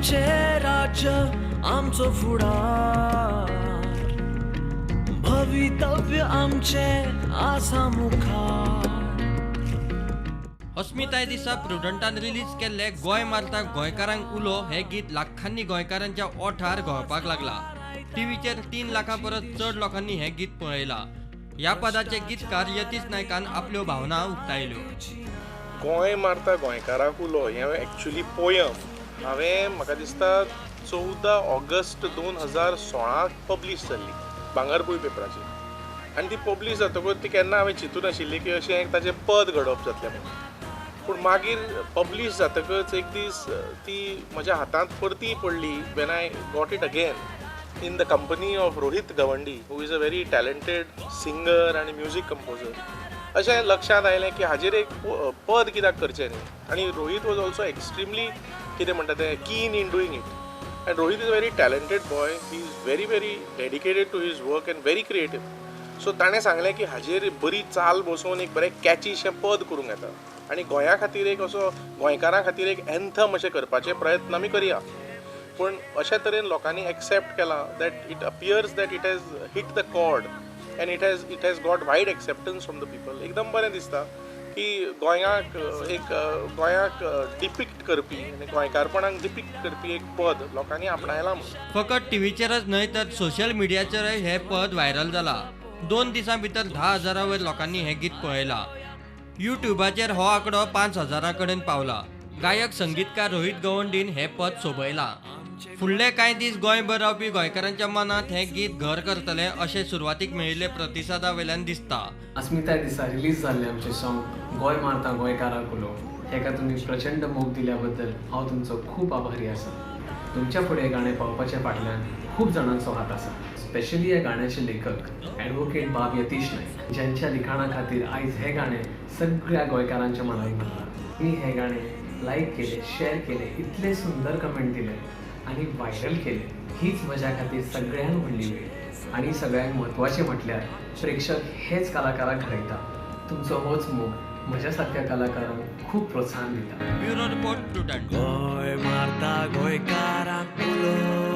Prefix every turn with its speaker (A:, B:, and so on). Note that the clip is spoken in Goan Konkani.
A: आमचें राज्य आमचो फुडार, भवितव्य आमचें आसा मुखार.
B: अस्मिताय दिसा प्रुडंटान रिलीज केल्ले गोंय मारता गोंयकारांक उलो हे गीत लाखांनी गोंयकारांच्या ओठार घोळपाक लागला. टीव्हीचेर 3 लाखां परस चड लोकांनी हे गीत पळयला. ह्या पदाचे गीतकार यतीश नायकान आपल्यो भावना उक्तायल्यो.
C: गोंय मारता गोंयकारांक उलो हें एक्चुअली पोयम हांवें म्हाका दिसता 14 ऑगस्ट 2016 पब्लीश जाल्ली भांगरभूंय पेपराचेर, आनी ती पब्लीश जातकूच ती केन्ना हांवें चिंतूं नाशिल्ली की अशें ताचें पद घडोवप जातलें म्हणून. पूण मागीर पब्लीश जातकच एक दीस ती म्हज्या हातांत परती पडली when I got it again in the company of Rohit Gawandi, who is a very talented singer आनी म्युजीक कंपोजर. अशें लक्षांत आयलें की हाजेर एक पद कित्याक करचें न्ही. आनी रोहीत वॉज ऑल्सो एक्स्ट्रिमली कितें म्हणटा तें keen in doing it. And Rohit is a very talented boy, he is very very dedicated to his work and very creative. So ताणें सांगलें की हाजेर बरी चाल बसोवन एक बरें कॅचीशें पद करूंक येता आनी गोंया खातीर एक असो गोंयकारां खातीर एक एन्थम अशें करपाचे प्रयत्न आमी करया. पूण अशे तरेन लोकांनी एक्सेप्ट केलां that it appears that it has hit the chord and it has got wide acceptance from the people. एकदम बरें दिसता की गोंयाक एक गोंयाक डिपिक्ट करपी आनी गोंयकारपणाक डिपिक्ट करपी एक पद लोकांनी आपणायलां म्हणून.
B: फकत टीव्हीचेरच न्हय तर सोशल मिडियाचेरय हे पद व्हायरल जाला. 2 दिसां भितर 10,000 वयर लोकांनी हें गीत पळयलां. युट्यूबाचेर हो आंकडो 5,000 कडेन पावला. गायक संगीतकार रोहीत गवंडीन हें पद सोबयलां. फुडले कांय दीस गोंयभर रावपी गोंयकारांच्या मनांत हें गीत घर करतलें अशें सुरवातीक मेळिल्ले प्रतिसादा वयल्यान दिसता.
D: अस्मिताय दिसा रिलीज जाल्लें आमचें सॉंग गोंय मारता गोंयकारांक उलो हेका तुमी प्रचंड मोग दिल्या बद्दल हांव तुमचो खूब आभारी आसा. तुमच्या फुडें गाणें पावपाच्या फाटल्यान खूब जाणांचो हात आसा. स्पेशली ह्या गाण्याचे लेखक ॲडवोकेट बाब यतीश नायक, ज्यांच्या लिखाणा खातीर आयज हें गाणें सगळ्या गोंयकारांच्या मनाक भरलां. मी हें गाणें लायक केलें, शेअर केलें, इतले सुंदर कमेंट दिले आनी व्हायरल केलें. हीच म्हज्या खातीर सगळ्यांत व्हडली वेळ. आनी सगळ्यांत म्हत्वाचें म्हटल्यार प्रेक्षक हेच कलाकाराक घडयता. तुमचो होच मोग म्हज्या सारक्या कलाकारांक खूब प्रोत्साहन दिता.
B: Bureau report, Prudent.
A: Goa मारता गोंयकारांक उलो.